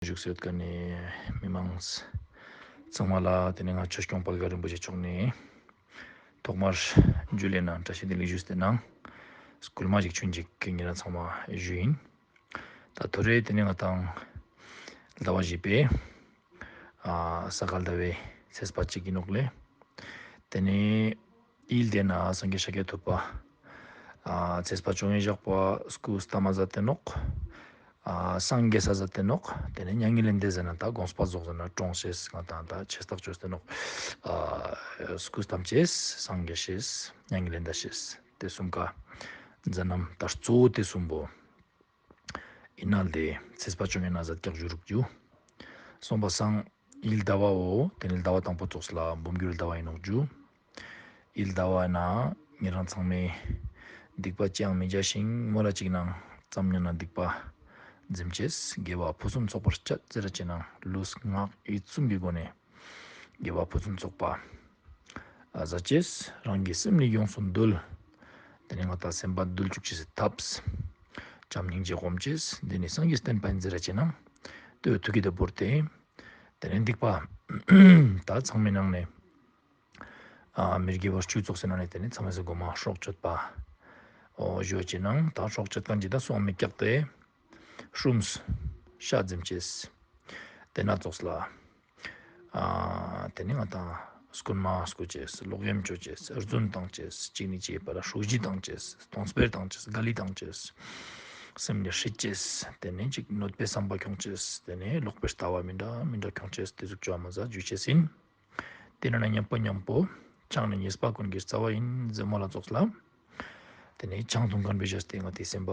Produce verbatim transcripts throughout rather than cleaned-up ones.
བཞུགས་སུ་ཡོད་ཁན་ནི་མི་མང་ཚང་མ་ལ་ཏེ་ནེ་ང་ཆོས་སྐྱོང་དཔལ་མགོན་རིན་པོ་ཆེ་མཆོག་ནེ་ཐོག་མར་ཇུ་ལེ་ནང་བཀྲ་ཤིས་བདེ་ལེགས་ཞུས་ཏེ་ནང་སྐུལ་མ་ཞིག་ཆུང་ཅིག་ངེ་རང་ཚང་མ་ཞུ་ཡིན། ད་ཐོ་རེ་ཏེ་ནེ་ང་དང་ཟླ་བ་བཞི་པའི་ཨ་ས་ག་ཟླ་བའི་ཚེས་པ་གཅིག་ཨིན་ནོག་ལེ། ཏེ་ནེ་ཡིལ་ཏེ་ན་སངས་རྒྱས་ཤཱཀྱ་ཐུབ་པ་ཨ་ཚེས་པ་བཅོ་ལྔའི་ཞག་པ་སྐུ་བལྟམས་མ་ཛད་དེ་ནོག། ཨ་སངས་རྒྱས་ས་ཛད་དེ་ནོག། ཏེ་ནེ་མྱ་ངན་ལས་འདས་ཟེར་ན་ད་དགོངས་པ་རྫོགས་ཟེར་ན་གྲོངས་ཤེས་ང་དང་ད་ཆེས་ཐག་ཆོད་དེ་ནོག། ཨ་སྐུ་བལྟམས་ཅེས་སངས་རྒྱས་ཤེས་མྱ་ངན་ལས་འདས་ཤེས་ཏེ་གསུམ་ཀ་མཛད་རྣམ་ད་གཙོ་བོ་ཏེ་གསུམ་པོ་ཨིན་ན་ལེ། ཚེས་པ་བཅོ་ལྔའི་ནང་ཛད་ཀྱག་ཞུ་རུག་ཞུ། སོང་པ་སང་ཡིལ་ཟླ་བའོ། ཏེ་ནེ་ཟླ་བ་དང་པོ་ཙོགས་ལ་འབུམ་འགྱུར་ཟླ་བ་ཨིན་ནོག་ཞུ། ཡིལ་ཟླ་བ་ན་ཉེ་རང་ཚང་མས་སྡིག་པ་ཅི་ཡང་མི་བྱ་ཞིང་མོལ་ལ་ཅིག་ནང་ཙམ་ཉན་ན་སྡིག་པ་འཛེམ་ཅེས། དགེ་བ་ཕུན་སུམ་ཚོགས་པར་སྤྱད་ཟེར་ར་ཅེ་ནང་ལུས་ངག་ཡིད་གསུམ་གྱི་སྒོ་ནས་དགེ་བ་ཕུན་སུམ་ཚོགས་པ་ཨ་ཟ་ཅེས། རང་གི་སེམས་ནི་ཡོངས་སུ་འདུལ། ཏེ་ནེ་ང་དང་སེམས་པ་འདུལ་ཅུག་ཅེས་སི་ཐབས། བྱམས་སྙིང་རྗེ་སྒོམ་ཅེས། འདི་ནི་སངས་རྒྱས་བསྟན་པ་ཨིན་ཟེར་ར་ཅེ་ནང་ཏེ་བོ་ཐུགས་ཀྱི་ཏེ་བོར་ཏེ། ཏེ་ནེ་སྡིག་པ་ད་ཚང་མའི་ནང་ནས་ཨ་མི་དགེ་བ་བཅུ་ཙོགས་སི་ནང་ནས་ཏེ་ནེ་ཚང་མའི་སྒོ་མ་སྲོག་གཅོད་པ་འོ་ཞུ་ཅེ་ནང་ད་སྲོག་གཅོད་ཁན་ཅིག་ད་སོང་མི་སྐྱག་སྟེ་ཧྲུམས་ཤ་འཛེམ་ཅེས། ཏེ་ན་ཙོགས་ལ་ཨ་ཏེ་ནེ་ང་དང་རྐུན་མ་རྐུ་ཅེས། ལོག་གཡེམ་ཅོ་ཅེས། རྫུན་བཏང་ཅེས། ཅིག་ནི་ཅིག་པ་ལ་ཧྲུའུ་ཅི་བཏང་ཅེས། གཏོང་སྤེལ་བཏང་ཅེས། དགའ་ལི་བཏང་ཅེས། སེམས་ནི་ཧྲིད་ཅེས། ཏེ་ནེ་ཅིག་གནོད་པའི་བསམ་པ་ཁྱོང་ཅེས། ཏེ་ནེ་ལོག་པའི་ལྟ་བ་མི་འདྲ་མི་འདྲ་ཁྱོང་ཅེས། ཏེ་ཟུག་ཅོ་མ་ཟ་ཞུ་ཅེས་ཨིན། ཏེ་ནེ་ན་ཉམ་པོ་ཉམ་པོ་ཆང་ནི་ཉེས་པ་ཀུན་གྱི་རྩ་བ་ཨིན་ཟེར་མོལ་ལ་ཙོགས་ལ། ཏེ་ནེ་ཆང་འཐུང་ཁན་བོའི་ཞག་སྟེ་ང་དང་སེམས་པ་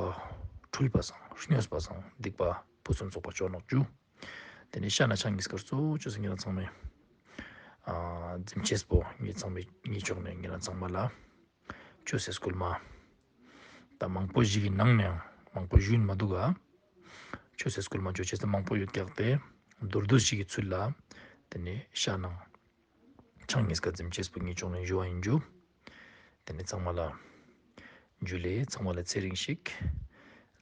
འཁྲུལ་པ་སང་སྨྱོས་པ་སང་སྡིག་པ་ཕུན་སུམ་ཚོགས་པ་ཅོ་ནོག་ཞུ། ཏེ་ནེ་ཤ་ན་ཆང་ཉེས་ཀར་གཙོ་བོ་ཅོས་སེ་ངེ་རང་ཚང་མས་ཨ་འཛེམ་ཅེས་པོ་ངེ་ཚང་མས་ངེ་ཕྱོགས་ནས་ངེ་རང་ཚང་མ་ལ་ཆོས་སི་སྐུལ་མ་ད་མང་པོ་ཞིག་གི་ནང་ནའང་མང་པོ་ཞུ་ཨིན་མ་འདུག་ག། ཆོས་སི་སྐུལ་མ་ཅོ་ཅེས་ད་མང་པོ་ཡོད་ཀྱག་སྟེ་མདོར་བསྡུས་ཤིག་གི་ཚུལ་ལ་ཏེ་ནེ་ཤ་ནང་ཆང་ཉེས་ཀ་འཛེམ་ཅེས་པོ་ངེ་ཕྱོགས་ནས་ཞུ་བ་ཨིན་ཞུ། ཏེ་ནེ་ཚང་མ་ལ་ཇུ་ལེ། ཚང་མ་ལ་ཚེ་རིང་ཞིག།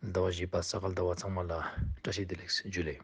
ཟླ་བ་བཞི་པ་ས་ག་ཟླ་བ་ཚང་མ་ལ་བཀྲ་ཤིས་བདེ་ལེགས་ཇུ་ལེ།